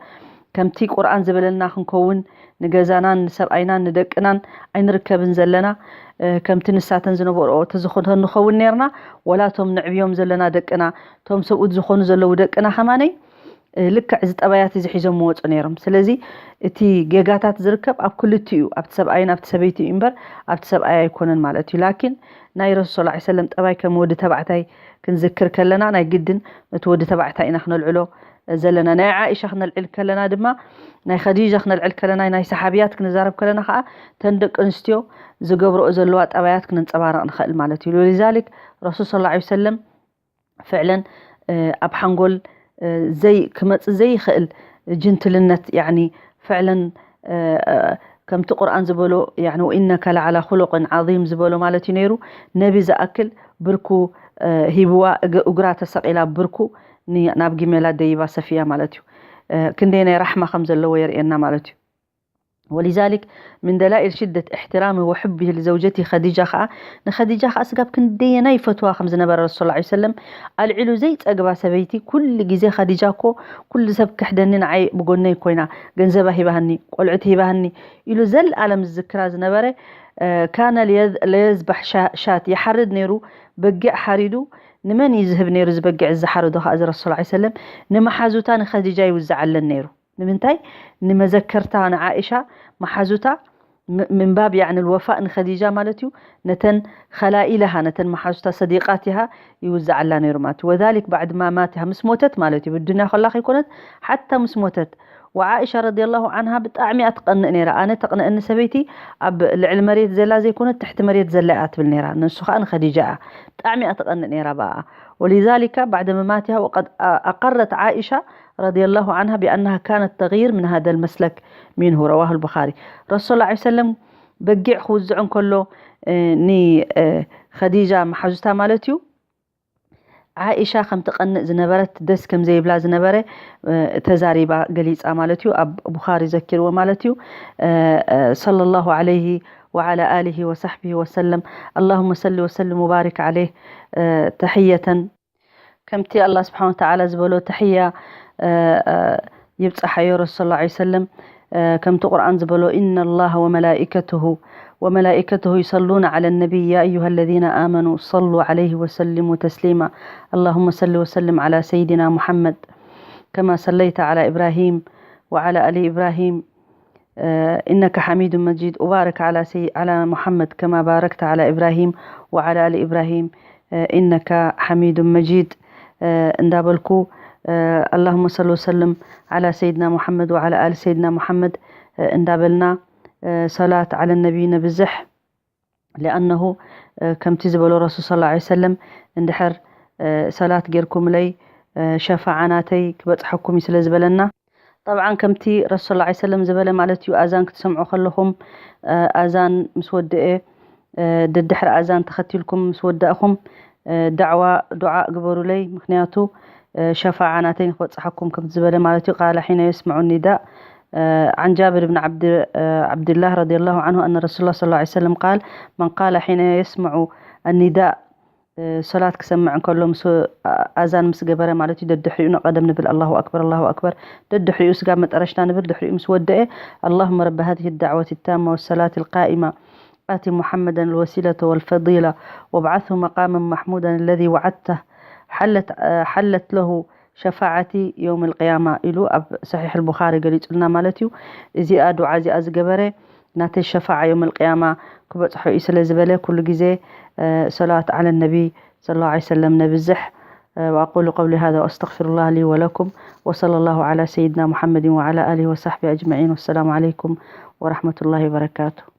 ከምቲ ቁርኣን ዝበለና ክንከውን፣ ንገዛናን ንሰብኣይናን ንደቅናን ኣይንርከብን ዘለና። እ፣ ከምቲ ንሳተን ዝነበርኦ ተዝኾ-፣ ተንኸውን ነርና፣ ወላ እቶም ንዕብዮም ዘለና ደቅና፣ እቶም ሰብኡት ዝኾኑ ዘለዉ ደቅና ከማነይ፣ እ፣ ልክዕ እዚ ጠባያት እዚ ሒዞም ምወፁ ነይሮም። ስለዚ እቲ ጌጋታት ዝርከብ ኣብ ክልቲኡ፣ ኣብቲ ሰብኣይን ኣብቲ ሰበይቲ እዩ እምበር ኣብቲ ሰብኣይ ኣይኮነን ማለት እዩ። ላኪን ናይ ረሱል ሰለላሁ ዐለይሂ ወሰለም ጠባይ ከም ወዲ ተባዕታይ ክንዝክር ከለና፣ ናይ ግድን እቲ ወዲ ተባዕታይ ኢና ክነልዕሎ ዘለና። ናይ ዓኢሻ ክነልዕል ከለና ድማ፣ ናይ ኸዲጃ ክነልዕል ከለና፣ ናይ ሰሓብያት ክንዛረብ ከለና ከዓ፣ ተን ደቂ ኣንስትዮ ዝገብርኦ ዘለዋ ጠባያት ክነንፀባርቕ ንኽእል ማለት እዩ። ولذلك ረሱል ሰለላሁ ዐለይሂ ወሰለም ፍዕለን፣ እ፣ ኣብ ሓንጎል፣ እ፣ ዘይ-፣ ክመጽእ ዘይኽእል ጅንትልነት፣ ያዕኒ ፍዕለን፣ እ፣ እ፣ ከምቲ ቁርኣን ዝበሎ፣ ያዕኒ "ወኢነከ ለዓላ ኹሉቅን ዓዚም" ዝበሎ ማለት እዩ ነይሩ። ነቢ ዝኣክል ብርኩ፣ እ፣ ሂብዋ፣ እግ-፣ እግራ ተሰቒላ ብርኩ ን-፣ ናብ ጊመላ ደይባ ሰፍያ ማለት እዩ። እ፣ ክንደይ ናይ ራሕማ ከም ዘለዎ የርእየና ማለት እዩ። ولذلك من دلائل شدة احترامه وحبه لزوجته خديجة ከዓ፣ ንኸዲጃ ከዓ ስጋብ ክንደየናይ ይፈትዋ ከም ዝነበረ ረሱል ሰለላሁ ዐለይሂ ወሰለም ኣልዒሉ ዘይጸግባ ሰበይቲ፣ ኩሉ ግዜ "ኸዲጃ እኮ ኩሉ ሰብ ክሕደኒ ንዓይ ብጎነይ ኮይና፣ ገንዘባ ሂባሃኒ፣ ቆልዑት ሂባሃኒ" ኢሉ ዘልኣለም ዝዝክራ ዝነበረ፣ እ፣ ካነ ለየዝ-፣ ለየዝባሕ ሻ-፣ ሻት፣ ይሓርድ ነይሩ፣ በጊዕ ሓሪዱ። ንመን እዩ ዝህብ ነይሩ እዚ በጊዕ ዝሓረዶ ከዓ እዚ ረሱል ሰለላሁ ዐለይሂ ወሰለም? ንመሓዙታ ንኸዲጃ ይውዝዓለን ነይሩ። ንምንታይ? ንመዘከርታ ንዓኢሻ፣ መሓዙታ፣ ም-፣ ምንባብ ያዕኒ ልወፋእ ንኸዲጃ ማለት እዩ። ነተን ኸላኢልሃ፣ ነተን መሓዙታ ሰዲቃት ኢሃ ይውዝዓላ ነይሩ ማለት እዩ። وذلك بعد ما ماتها፣ ምስ ሞተት ማለት እዩ። ብዱንያ ከላ ከይኮነት፣ ሓታ ምስ ሞተት። ወዓኢሻ ረዲየላሁ ዓንሃ ብጣዕሚ እያ ትቐንእ ነይራ። ኣነ ተቕንእኒ ሰበይቲ ኣብ ልዕሊ መሬት ዘላ ዘይኮነት ትሕቲ መሬት ዘላ እያ ትብል ነይራ። ንሱ ከዓ ንኸዲጃ እያ። ብጣዕሚ እያ ትቐንእ ነይራ ብኣኣ። ولذلك بعد مماتها وقد أقرت عائشة رضي الله عنها بأنها كانت تغير من هذا المسلك منه، رواه البخاري። ረሱል ሰለላሁ ዐለይሂ ወሰለም በጊዕ ክውዝዕ እንከሎ፣ እ፣ ን፣ እ፣ ኸዲጃ መሓዙታ ማለት እዩ፣ ዓኢሻ ከም ትቐንእ ዝነበረት፣ ደስ ከም ዘይብላ ዝነበረ፣ እ፣ ተዛሪባ ገሊጻ ማለት እዩ። ኣብ ቡኻሪ ዘኪርዎ ማለት እዩ። እ፣ እ፣ ሰለላሁ ዐለይሂ ወዐላ ኣሊሂ ወሰሕቢሂ ወሰለም። اللهم صل وسلم وبارك عليه، እ፣ ተሕየተን ከምቲ ኣላህ ስብሓነ ወተዓላ ዝበሎ ተሕያ፣ እ፣ እ፣ ይብጻሓዮ ረሱል ሰለላሁ ዐለይሂ ወሰለም፣ እ፣ ከምቲ ቁርኣን ዝበሎ إن الله وملائكته وملائكته يصلون على النبي يا أيها الذين آمنوا صلوا عليه وسلموا تسليما. اللهم صل وسلم على سيدنا محمد كما صليت على إبراهيم وعلى آل إبراهيم، آه، إنك حميد مجيد، وبارك على سي-، على محمد كما باركت على إبراهيم وعلى آل إبراهيم، آه، إنك حميد مجيد، آه، እንዳበልኩ، آه، اللهم صل وسلم على سيدنا محمد وعلى آل سيدنا محمد، آه، እንዳበልና، آه، صلاة على النبي ነብዝሕ። لأنه، آه، ከምቲ ዝበሎ ረሱል ሰለላሁ ዐለይሂ ወሰለም፣ እንድሕር፣ آه، ሰላት ጌርኩምለይ፣ آه، ሸፋዓ ናተይ ክበጽሐኩም እዩ ስለ ዝበለና። ጠብዓን ከምቲ ረሱል ሰለላሁ ዐለይሂ ወሰለም ዝበለ ማለት እዩ፣ ኣዛን ክትሰምዑ ከለኹም፣ آه، ኣዛን ምስ ወድአ፣ آه፣ ደድሕሪ ኣዛን ተኸቲልኩም ምስ ወዳእኹም፣ آه፣ ዳዕዋ፣ ዱዓ ግበሩለይ፣ ምኽንያቱ፣ آه፣ ሸፋዓ ናተይ ንክበጽሓኩም ከምቲ ዝበለ ማለት እዩ። قال حين يسمع النداء، آه، عن جابر بن عبد، آه، عبد الله رضي الله عنه أن رسول الله صلى الله عليه وسلم قال: من قال حين يسمع النداء، آه، ሰላት ክሰምዕ እንከሎ ምስ፣ ኣ-፣ ኣዛን ምስ ገበረ ማለት እዩ፣ ደድሕሪኡ ንቐደም ንብል ኣላሁ ኣክበር፣ ኣላሁ ኣክበር፣ ደድሕሪኡ ስጋብ መጠረሽታ ንብል፣ ድሕሪኡ ምስ ወደአ اللهم رب هذه الدعوة التامة والصلاة القائمة آت محمدا الوسيلة والفضيلة وابعثه مقاما محمودا الذي وعدته حلت، آه، حلت له شفاعتي يوم القيامة ኢሉ ኣብ ሰሒሕ ኣልቡኻሪ ገሊጹልና ማለት እዩ። እዚኣ ዱዓ እዚኣ ዝገበረ ናተይ ሸፋዓ የውም ኣልቅያማ ክበጽሖ እዩ ስለ ዝበለ፣ ኩሉ ግዜ፣ እ፣ ሰለዋት ዓለ ነቢ ሰለላሁ ዐለይሂ ወሰለም ነብዝሕ። እ፣ وأقول قولي هذا وأستغفر الله لي ولكم، وصلى الله على سيدنا محمد وعلى آله وصحبه أجمعين، والسلام عليكم ورحمة الله وبركاته.